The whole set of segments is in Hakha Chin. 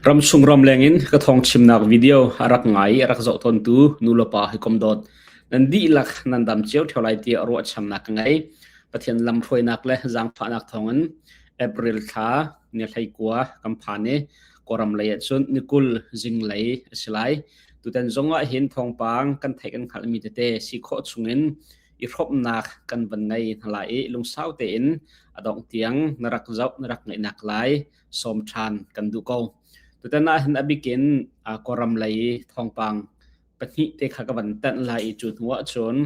Ramchung ramleng in ka thawngchimnak video a rak ngai i a rak zoh tawntu nulepa hawikom dawt nan dihlak nan dam cio ṭheo lai tiah ruahchannak ka ngei. Pathian lamhruainak le zaangfahnak thawngin April thla ni 19 kan phan i Kawlram lei ahcun ni 20 zinglei a si lai. Tutan zong ah hin thawngpang kan theih kan hngalhmi tete si khawh chungin i hrawmhnak kan van ngei hna lai i lungsau tein a dongh tiang na rak zoh na rak ngaihnak lai sawm ṭhan kan duh ko. Tutan ah hin a bikin Kawlram lei thawngpang pahnih te kha ka van tanh lai i cu hnu ahcun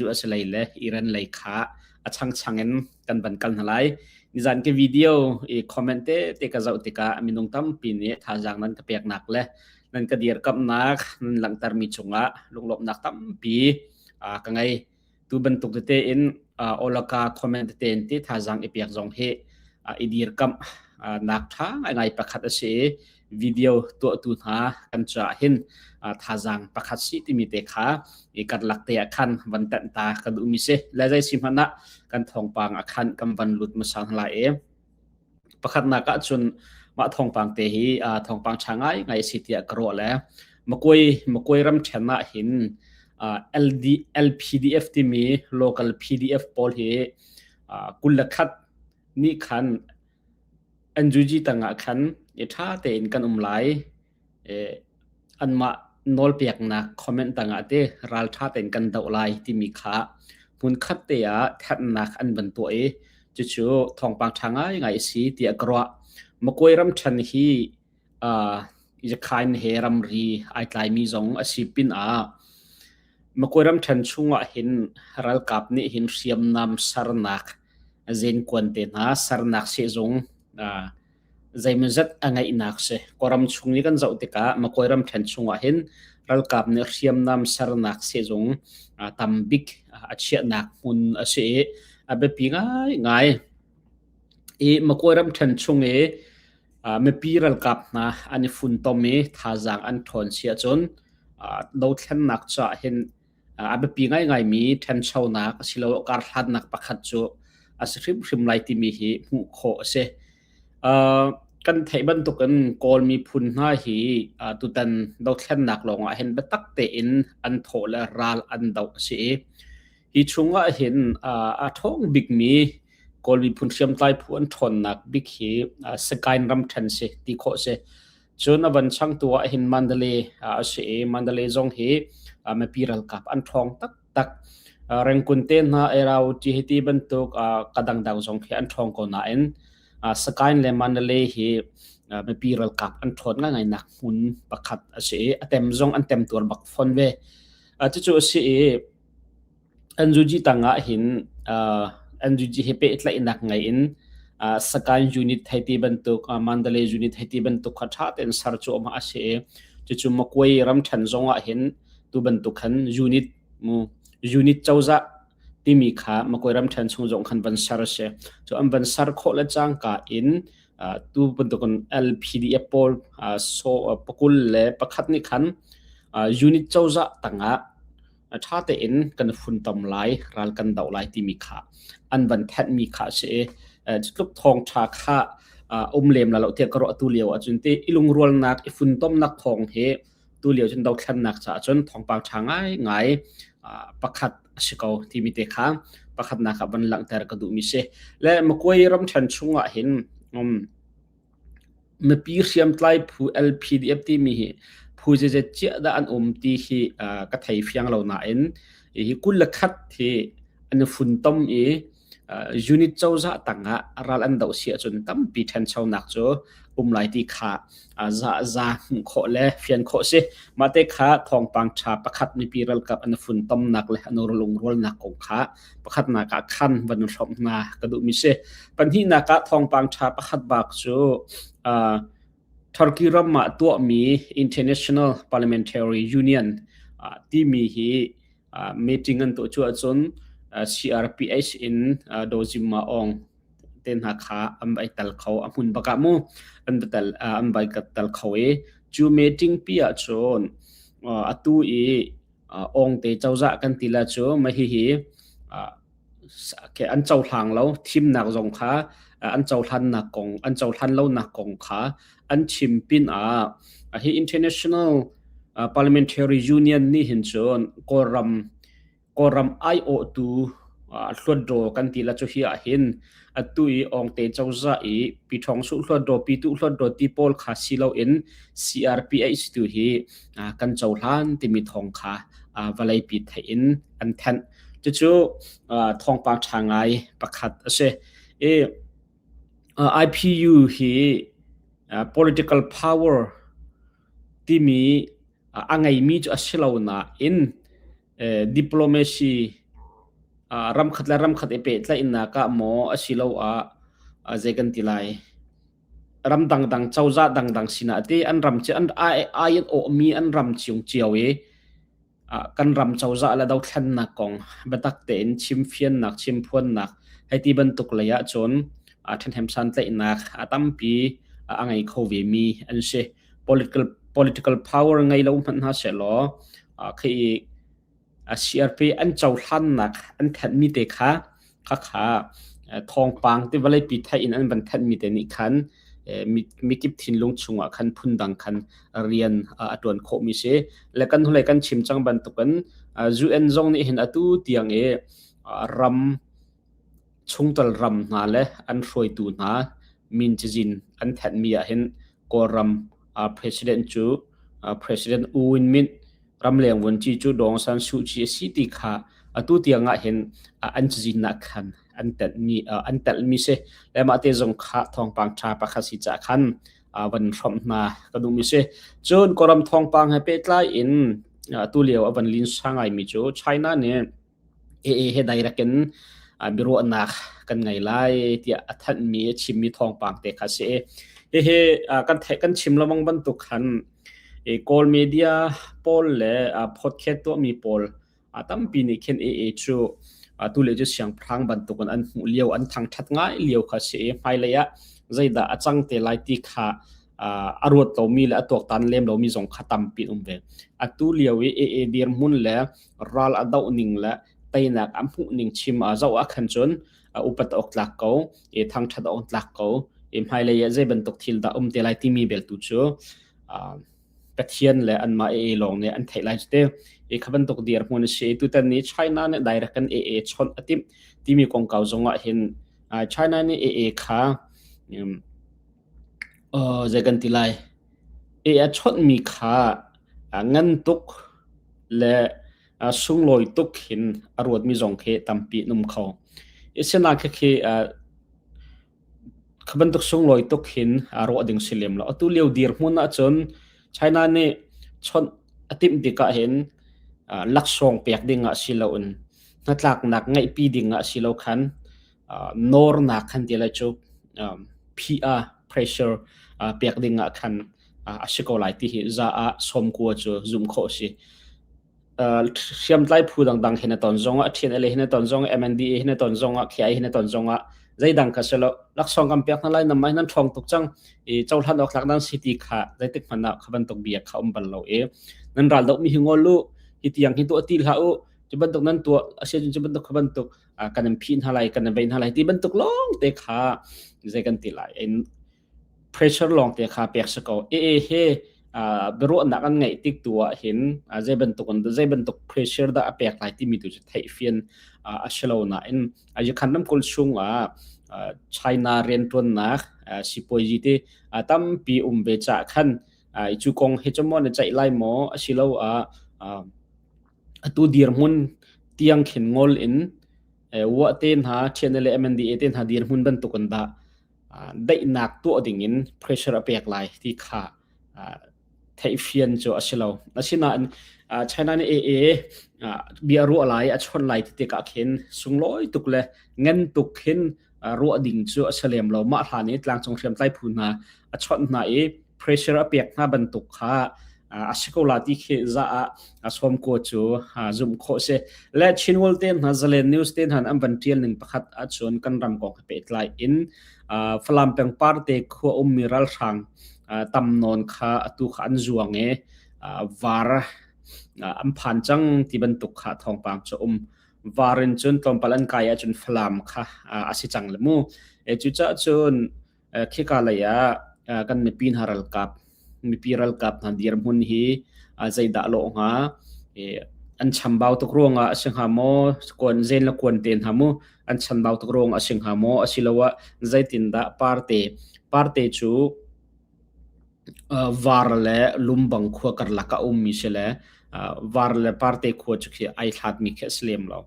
US lei le Iran lei kha a changchang in kan van kal hna lai. Nizan ke video i comment te te ka zoh tikah minung tampi nih thazaang nan ka peknak le nan ka dirkamhnak nan langhtermi cungah lunglawmhnak tampi ka ngei. Tu bantuk tete in olaka comment tete in ti thazaang i pek zong hi i dirkamh nak ṭha ngaingai pakhat a si i video tuahtu hna kan caah hin thazaang pakhat si timi te kha i karlak te ah khan van tanh ta ka duhmi si. Le zei si hmanh ah kan thawngpang ah khan kan van lut hmasa hna lai i Pakhatnak ahcun mah thawngpang te hi thawngpang ṭha ngaingai a si tiah ka ruah le Makoi Makoi ramṭhen ah hin LD, LPDF timi local PDF pawl hi 21 nih khan NUG tangah khan i ṭha tein kan um lai. Anmah nawlpeknak comment tangah te ralṭha tein kan doh lai timi kha hmunkhat te ah thanhnak an van tuah i cucu thawngpang ṭha ngaingai a si tiah ka ruah. Makoi ramṭhen hi Yakhain he ramri ai tlaimi zong a si pinah Makoi ramṭhen chungah hin ralkap nih hin hriamnam sernak zenkuan te hna sernak sehzung zeimawzat a ngeihnak si. Kawlram chung i kan zoh tikah Makoi ramṭhen chungah hin ralkap nih hriamnam sernak sehzung tambik a chiahnak hmun a si i a biapi ngaingai. I Makoi ramṭhen chung i mipi ralkap hna an i funtom i thazaang an ṭhawn si ahcun dothlennak caah hin a biapi ngaingaimi ṭhanchonak asiloah karhlannak pakhat cu a si hrimhrim lai timi hi hmuh khawh a si. Kan theih bantukin Kawl miphun hna hi tutan dothlennak lawngah hin biatak tein an thawh le ral an doh a si i hi chungah hin a ṭhawng bikmi Kawl miphun hriamtlai phu an ṭhawnnak bik hi Sagaing ramṭhen si ti khawh a si. Cun a van changtu ah hin Mandalay a si i Mandalay zong hi mipi ralkap an ṭhawng taktak. Rengkun te hna Airauti hi ti bantuk ka dangdang zong khi an ṭhawng ko nain Sagaing le Mandalay hi mipi ralkap an ṭhawn ngaingai nak hmun pakhat a si i a tem zong an temtuar bak fawn ve. Cucu a si i NUG tangah hin NUG he pehtlaihnak ngei in Sagaing unit hei ti bantuk Mandalay unit hei ti bantuk kha ṭha tein ser cuahmah a si i cucu Makwe ramṭhen zongah hin tu bantuk khan unit mu unit cozah timi kha Makwe ramṭhen chung zong khan van ser a si. Cu an van ser khawh le cangka in tu bantukin LPDF pawl so 21 nih khan unit cozah tangah ṭha tein kan funtom lai, ral kan doh lai timi kha an van thenhmi kha a si i cutluk thawngṭha kha um lem la lo tiah ka ruah tu lio ahcun ti i lungrualnak i funtomnak thawng hi tu lio cun dothlennak caah cun thawngpang ṭha ngaingai pakhat a si ko timi te kha pakhatnak ah van langhter ka duhmi si. Le Makoi ramṭhen chungah hin Mipi hriamtlai phu LPDF timi hi phu zeizat ciah dah an um ti hi ka thei fiang lo nain hi 21 hi an i funtom i unit cozah tangah ral an doh si ahcun tampi ṭhanchonak cu um lai ti kha za za hmuh khawh le fian khawh si. Mah te kha thawngpang ṭha pakhat mipi ralkap an i funtomnak le an lungrualnak kong kha pakhatnak ah khan van hrawmh hna ka duhmi si. Pahnihnak ah thawngpang ṭha pakhat bak cu uh, Turkey ram ah tuahmi International Parliamentary Union uh, timi hi uh, meeting an tuah cu ahcun uh, CRPH in uh, Dozim Ma Aung te hna kha an vai tal kho a hmun bakah mu an va tal uh, an vai tal kho i cu meeting pi ah cun uh, atu i Awngte cozah kan ti la cu mah hihi an cohlang lo thimnak zong kha an cohlannak kong an cohlan lonak kong kha an chim pin ah hi International Parliamentary Union nih hin cun Kawlram Kawlram aiawhtu hluatdaw kan ti la cu hi ah hin atu i Awngte cozah i Pi Thawng Suh hluatdaw Pi Tu hluatdaw ti pawl kha si loin CRPH tu hi kan cohlan timi thawng kha vawleipi theih in an thanh. Cucu thawngpang ṭha ngai pakhat a si. I IPU hi political power timi a ngeimi cu a si lo nain diplomacy ramkhat le ramkhat i pehtlaihnak ah maw asiloah zei kan ti lai ram dangdang cozah dangdang sinah ti an ram ci an ai ai an awhmi an ram chung cio i kan ram cozah le dothlennak kong biatak tein chimfiannak chimphuannak hei ti bantuk lei ah cun ṭhahnem santlaihnak a tampi a ngei kho ve mi an si. Political political power ngei lo hmanh hna sehlaw khi CRP an cohlannak an thenhmi te kha khakha thawngpang ti vawleipi theih in an van thenhmi te nih khan mikip thinlung chungah khan phundang khan rian a ṭuan khawhmi si. Le kan hnulei kan chim cang bantukin UN zong nih hin atu tiang i ram chungtel ram hna le an hruaitu hna min cazin an thenhmi ah hin Kawlram president cu President U Win Myint ramleng vuanci cu Daw Aung San Suu Kyi a si ti kha atu tiang ah hin an cazin ah khan an telhmi an telhmi si. Le mah te zong kha thawngpang ṭha pakhat si caah khan van hrawmh hna ka duhmi si. Cun Kawlram thawngpang he pehtlai in atu lio a van linsa ngaimi cu China nih AA he direct in biaruahnak kan ngei lai tiah a thanhmi a chimmi thawngpang te kha si. Hihi kan theih kan chim lengmang bantuk khan Kawl media pawl le podcast tuahmi pawl tampi nih khin AA cu tu le cu siangpahrang bantukin an hmuh lio an thangṭhat ngai lio kha si i hmailei ah zeidah a cang te lai ti kha a ruat lomi le a tuaktan lem lomi zong kha tampi um ve. Atu lio i AA dirhmun le ral a doh ning le teinak a hmuh ning chim a zoh ah khan cun upat awk tlak ko i thangṭhat awk tlak ko i hmailei ah zei bantuk thil dah um te lai timi bel tu cu Pathian le anmah AA lawng nih an theih lai cu te. I kha bantuk dirhmun a si. Tutan ni China nih direct in AA chawnh a timh timi kongkau zong ah hin China nih AA kha zei kan ti lai AA chawnhmi kha ngan tuk le sunglawi tuk hin a ruatmi zong khi tampi an um kho. Asinain khikhi kha bantuk sunglawi tuk hin ruah ding si lem lo. Atu lio dirhmun ahcun China nih chawnh a timh tikah hin laksawng pek ding ah si loin hnatlaknak ngeihpi ding ah si lo khan nawrnak khan ti lai cu PR pressure pek ding ah khan a si ko lai ti hi za ah 90 cu zumh khawh a si. Hriamtlai phu dangdang hin a ton zongah TNLA hin a ton zongah MNDA hin a ton zongah KI hin a ton zongah zeidang kha si lo laksawng kan pek hna lai nan mah nan ṭhawng tuk cang i cohlan awk tlak nan si ti kha zeitik hmanh ah kha bantuk bia kha um bal lo i nan ral doh mi hi ngol u hi tiang hi tuah ti hlah u cu bantuk nan tuah a si cu bantuk kha bantuk kan in phih hna lai kan in vei hna lai ti bantuk lawng te kha zei kan ti lai pressure lawng te kha pek si ko. AA he biaruahnak an ngeih tik tu ah hin zei bantuk zei bantuk pressure dah a pek lai timi tu cu theihfian a si lo nain Yukhan ramkulh chung ah China rianṭuannak sipuazi te tampi um ve caah khan cu kong hi cu maw na ceih lai maw asiloah atu dirhmun tiang khin ngol in Wa te hna TNLA le MNDA te hna dirhmun bantuk in dah daihnak tuah dingin pressure a pek lai ti kha theihfian cu a si lo. Asinain China nih AA bia ruah lai a chawnh lai ti tikah khin sunglawi tuk le ngan tuk khin ruah ding cu a si lem lo. Mah hlan i tlangcung hriamtlai phu hna a chawnh hna i pressure a pek hna bantuk kha a si ko la ti khi za ah a sawm ko cu zumh khawh si. Le Chin World te hna Zalen News te hna an van tial ning pakhat ahcun kan ram kong he pehtlai in Falam peng parte khua ummi ralhrang tam nawn kha atu kha an zuang i var an phan cang ti bantuk kha thawngpang cu um. Var in cun tlawmpal an kai ahcun Falam kha a si cang le mu. Cucaah cun khika lei ah kan mipi hna ralkap mipi ralkap hna dirhmun hi zeidah lawh hnga an chambau tuk ruangah a si hnga maw kuan zen le kuan te hna mu an chanbau tuk ruangah a si hnga maw asiloah zeitindah parte parte cu Var le lumbang khua karlak ah a ummi si le var le parte khua cu khi ai hlatmi khi a si lem lo.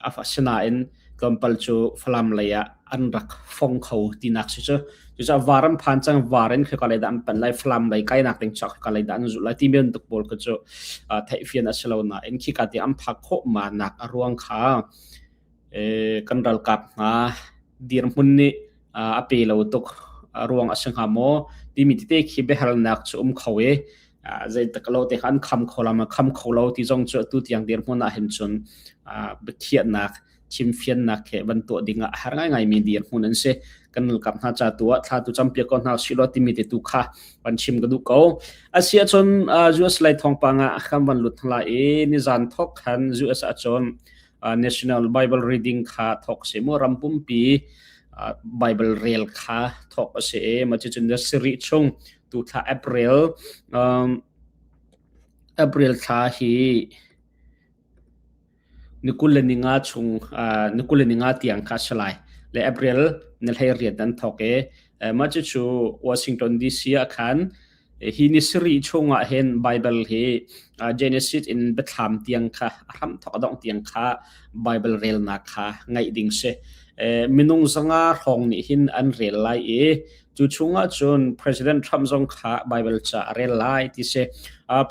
Asinain tlawmpal cu Falam lei ah an rak fong kho tinak si cu. Cucaah var an phan cang, var in khika lei dah an panh lai, Falam lei kainak ding chuak khika lei dah an zulh lai ti bantuk pawl kha cu theihfian a si lo nain khika ti an phak khawh ma nak a ruang kha kan ralkap hna dirhmun nih a pe lo tuk ruang a si hnga maw timi tete khi biahalnak cu um kho i zeitak lo te kha an kham kho la ma kham kho lo ti zong cu atu tiang dirhmun ah hin cun biakhiahnak chimfiannak he van tuah ding ah a har ngaingai mi dirhmun an si. Kan ralkap hna ca tu ah thla tu campiak ko hna usih law timi te tu kha van chim ka duh ko. Asi ahcun US lei thawngpang ah kan van lut hna lai i nizan thawk khan US ahcun National Bible Reading kha thawk si mu ram pumpi Bible rel kha thawk a si i mah cucun sarih chung tu thla April April thla hi ni 25 chung ni 25 tiang kha a si lai. Le April ni 18 an thawk i mah cucu Washington DC ah khan hi ni sarih chungah hin Bible hi Genesis in Biathlam tiang kha a hramthawk a dongh tiang kha Bible relnak kha ngaih ding si. Minung zanga hrawng nih hin an rel lai i cu chungah cun President Trump zong kha Bible ca a rel lai ti si.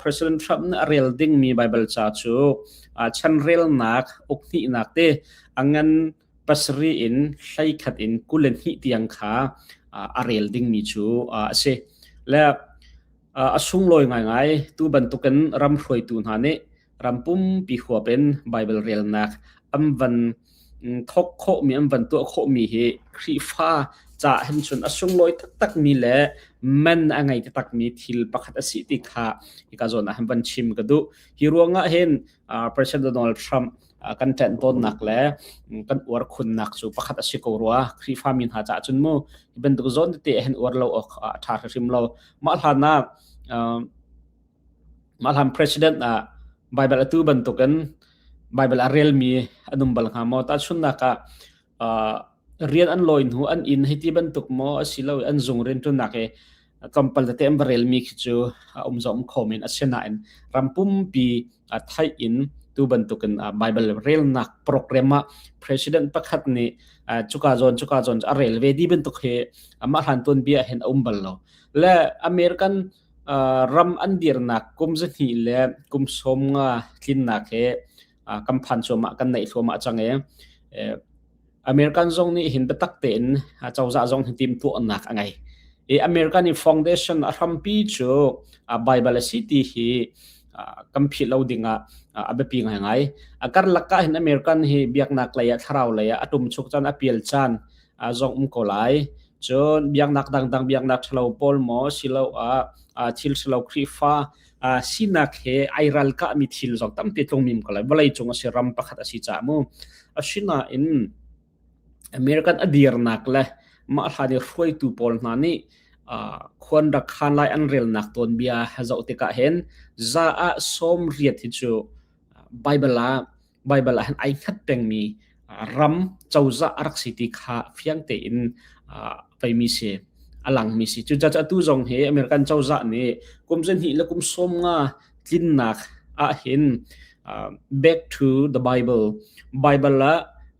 President Trump nih a rel dingmi Bible ca cu chanrelnak ukhnihnak te a ngan pasarih in 11 in 22 tiang kha a rel dingmi cu a si. Le a sunglawi ngaingai tu bantukin ram hruaitu hna nih ram pumpi huap in Bible relnak an van thawk khawhmi an van tuah khawhmi hi Khrihfa ca hin cun a sunglawi taktakmi le man a ngei taktakmi thil pakhat a si ti kha hika zawn ah hin van chim ka duh. Hi ruangah hin President Donald Trump kan ṭanh tawnnak le kan uar khunnak cu pakhat a si ko rua. Khrihfa mi hna caah cun mu hi bantuk zawn tete hin uar lo awk a ṭha hrimhrim lo. Mah hlan ah mah hlan president ah Bible atu bantukin Bible a relmi an um bal hnga maw? Tahchunhnak ah rian an lawi hnu an inn hei ti bantuk maw asilo an zung rianṭuannak i tlawmpal tete an va relmi khi cu a um zong um kho men. Asinain ram pumpi theih in tu bantukin Bible relnak program ah president pakhat nih cuka zawn cuka zawn a rel ve ti bantuk hi amah hlan tuanbia hin a um bal lo. Le American ram an dirnak kum zahnih le kum 50 tlinnak he kan phan cuahmah kan naih thluahmah cang i American zong nih hin biatak tein cozah zong hi timhtuahnak a ngei. I American i foundation a hrampi cu Bible a si ti hi kan philh lo ding ah a biapi ngaingai. A karlak ah hin American hi biaknak lei ah thlarau lei ah a ṭumchuk caan a pial caan zong um ko lai. Cun biaknak dangdang biaknak ṭhalo pawl maw siloah thil ṭhalo Khrihfa sinak he ai ralkahmi thil zong tampi tlungmim ko lai. Vawlei cung a si ram pakhat a si caah mu. Asinain American a dirnak le mah hlan i hruaitu pawl hna nih khuan rak khan lai an relnak tawnbia zoh tikah hin za ah 80 hi cu Bible ah Baibal ah hin ai hngat pengmi ram cozah a rak si ti kha fiang tein veimi si a langmi si. Cucaah atu zong hi American cozah nih kum zahnih le kum 50 tlinnak ah hin back to the Bible Bible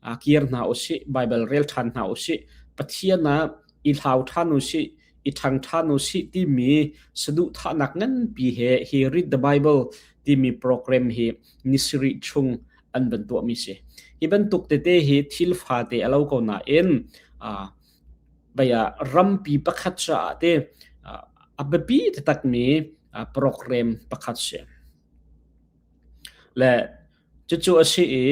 ah kir hna usih Bible rel ṭhan hna usih Pathian ah i hlau ṭhan usih i ṭhang ṭhan usih timi saduhthahnak nganpi he hi read the Bible timi program hi ni sarih chung an van tuahmi si. Hi bantuk tete hi thil fate a lo ko nain baya rampi pakhat caah te a biapi taktakmi program pakhat si. Le cucu a si i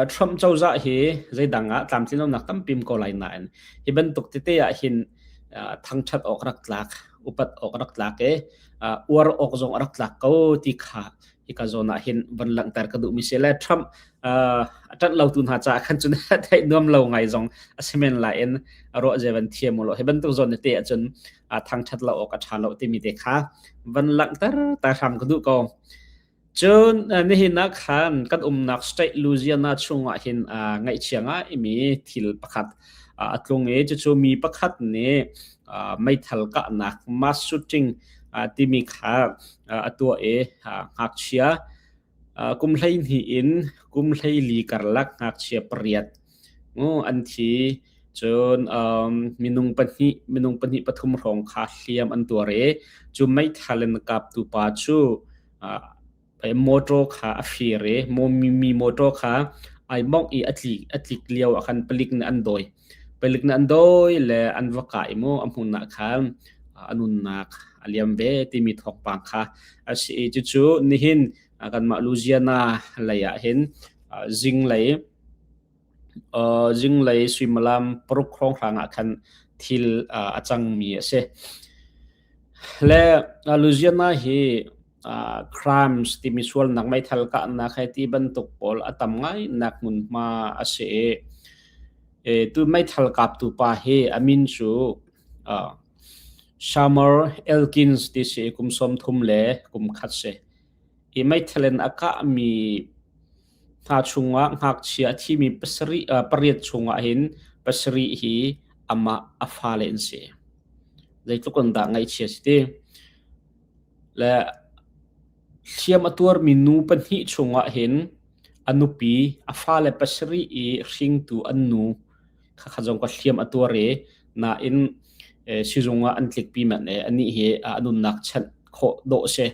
Trump cozah hi zeidang ah tlamtlin lonak tampi um ko lai nain hi bantuk tete ah hin thangṭhat awk rak tlak. upat awk a rak tlak i uar awk zong a rak tlak ko ti kha hika zawn ah hin van langhter ka duhmi si le Trump a ṭanh lo tu hna caah khan cun theih nuam lo ngai zong a si men lai in ruah ze van thiam u law hi bantuk zawn te ahcun thangṭhat lo awk a ṭha lo timi te kha van langhter ta hram ka duh ko. Cun nihin ah khan kan umnak state Louisiana chungah hin ngaihchia ngaimi thil pakhat a tlung i cucu mi pakhat nih meithal kahnak mass shooting timi kha a tuah i ngakchia kum 12 in kum 14 karlak ngakchia pariat an thi. Cun minung pahnih minung pahnih pathum hrawng kha hliam an tuar i cu meithal in kaptu pa cu motor kha a fir i mi motor kha ai mongh i a tlik a tlik lio ah khan palik nih an dawi. Palik nih an dawi le an va kah i mu a hmun ah khan a nunnak a liam ve timi thawngpang kha a si i cucu nihin kanmah Louisiana lei ah hin zinglei zinglei suimilam paruk hrawnghrang ah khan thil a cangmi a si. Le Louisiana hi crimes timi sualnak meithal kahnak hei ti bantuk pawl a tam ngai nak hmunhma a si i tu meithal kaptu pa hi a min cu Shamar Elkins ti si i kum 30 le kum khat si. I meithal in a kahmi hna chungah ngakchia a thimi pasarih pariat chungah hin pasarih hi amah a fale an si. Zeitluk in dah ngaihchia si ti. Le hliam a tuarmi nu pahnih chungah hin a nupi a fale pasarih i hringtu an nu khakha zong ka hliam a tuar i nain sizung ah an tlikpi manh i anih hi a nunnak chanh khawh dawh a si.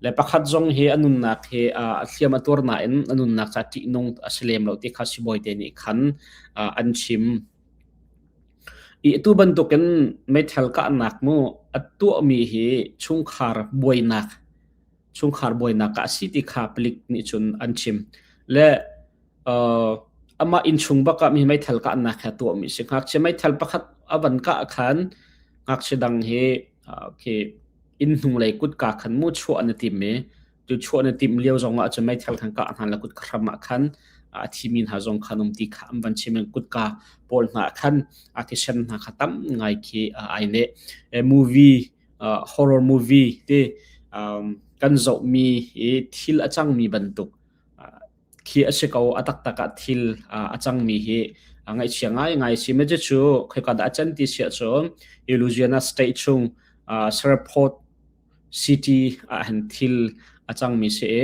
Le pakhat zong hi a nunnak hi a hliam a tuar nain a nunnak ca ṭihnung a si lem lo ti kha sibawi te nih khan an chim. I atu bantukin meithal kahnak mu a tuahmi hi chungkhar buainak chungkhar buainak ah a si ti kha palik nih cun an chim. Le amah innchung bak ah mi meithal kahnak he tuahmi si. Ngakchia meithal pakhat a van kah khan ngakchia dang hi khi inn hnunglei kutka khan mu chuah an i tim i tu chuah na timh lio zong ah cun meithal khan kah hna le kutka hram ah khan a thimi hna zong khan um ti kha an van chim in kutka pawl hna khan a thisen hna kha tam ngai khi ai ne movie horror movie te kan zohmi i thil a cangmi bantuk khi a si ko a taktak ah thil a cangmi hi ngaihchia ngai ngai si me cu khoika dah a can ti siah cun Louisiana state chung Shreveport city ah hin thil a cangmi si i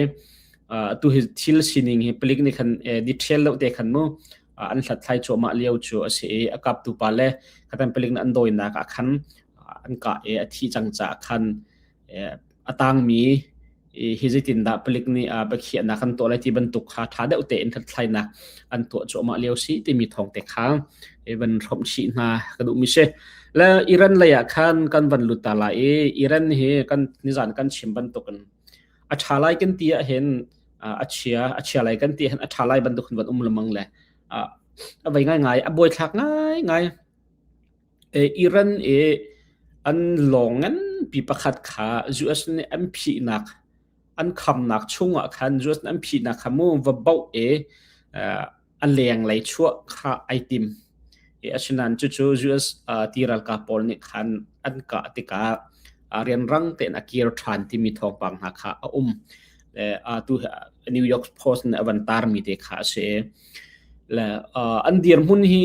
tu hi thil sining hi palik nih khan detail deuh te khan mu an hlathlai cuahmah lio cu a si i a kaptu pa le khatan palik nih an dawinak ah khan an kah i a thi cang caah khan a tangmi hi zeitindah palik nih biakhiahnak an tuah lai ti bantuk kha ṭha deuh tein hlathlainak an tuah cuahmah lio si timi thawng te kha van hrawmh chih hna ka duhmi si. Le Iran lei ah khan kan van lut ta lai i Iran hi kan nizan kan chim bantukin a ṭha lai kan ti ahhin a chia a chia lai kan ti ahhin a ṭha lai bantuk van um lengmang le a vei ngaingai a buaithlak ngaingai. Iran i an lawng nganpi pakhat kha US nih an phihnak an khamnak chungah khan US nih an phihnak kha mu va boh i a lenglei chuah kha ai tim. I asinain cucu US ti ralkap pawl nih khan an kah tikah rianrang tein a kir ṭhan timi thawngpang hna kha a um. Tu New York Post nih a van tarmi te kha a si. Le an dirhmun hi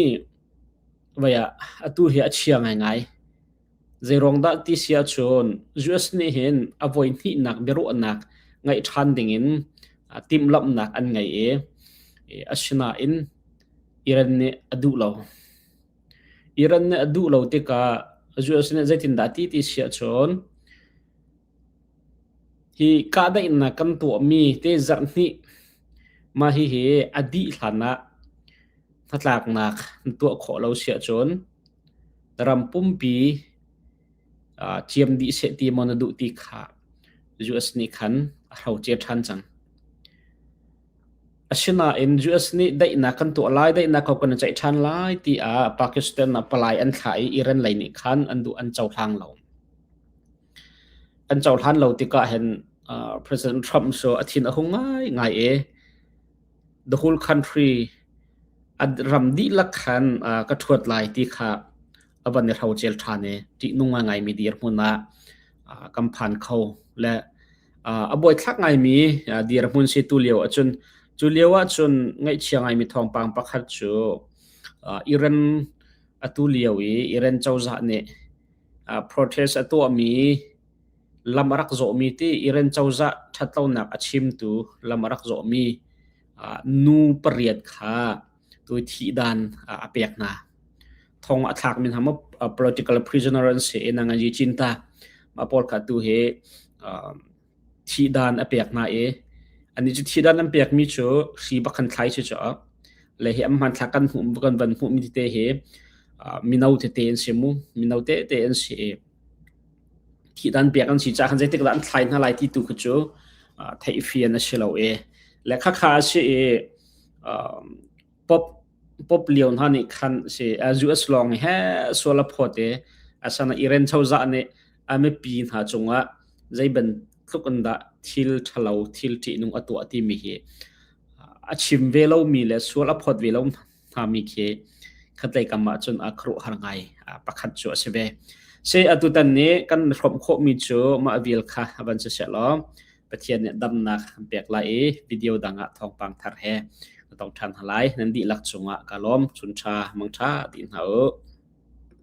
Vai ah atu hi a chia ngaingai. Zeiruang dah ti si ahcun US nih hin a voi hnihnak biaruahnak ngeih ṭhan dingin timhlamhnak an ngei i asinain Iran nih a duh lo. Iran nih a duh lo tikah US nih zeitindah ti ti si ahcun hi kahdaihnak kan tuahmi te zarhhnih mah hihi a dih hlan ah hnatlaknak na tuah khawh lo si ahcun ram pumpi ciam dih seh ti maw na duh ti kha US nih khan a hrocer ṭhan cang. Asinain US nih daihnak kan tuah lai, daihnak ko kan i ceih ṭhan lai tiah Pakistan ah palai an thlah i Iran lei nih khan an duh an cohlang lo. An cohlan lo tikah hin President Trump cu a thin a hung ngaingai i the whole country a ram dihlak khan ka ṭhuat lai ti kha a van i hrocel ṭhan i ṭihnung ngaingaimi dirhmun ah kan phan kho le a buaithlak ngaimi dirhmun si tu lio ahcun cu lio ahcun ngaihchia ngaimi thawngpang pakhat cu Iran atu lio i Iran cozah nih protest a tuahmi lam a rak zawhmi ti Iran cozah ṭhatlonak a chimtu lam a rak zawhmi nu pariat kha tu thihdan a pek hna. Thong a thlakmi hna maw political prisoner an si i nang an cin ta. Mah pawl kha tu hi thihdan a pek hna i ani cu thihdan an pekmi cu hri bak khan thlai si cu le hi an hmanthlak kan hmuh kan van hmuhmi tete hi mino tete an si mu mino tete an si i thihdan pek an si caah khan zeitik dah an thlai hna lai ti tu khi cu theihfian a si lo i le khakha a si i pop pop lio hna nih khan si US lawng he sual a phawt i asana Iran cozah nih a mipi hna cungah zei bantuk in dah thil ṭhalo thil ṭihnung a tuah timi hi a chim ve lomi le sual a phawt ve lo hngami khi khatlei kam ahcun a khuaruahhar ngai pakhat cu a si ve. Si atutan nih kan hrawmh khawhmi cu mah vial kha van si seh law Pathian nih damnak kan pek lai i video dang ah thawngpang thar he ka tong ṭhan hna lai. Nan dihlak cungah ka lawm. Chun ṭha, mang ṭha ti hna u.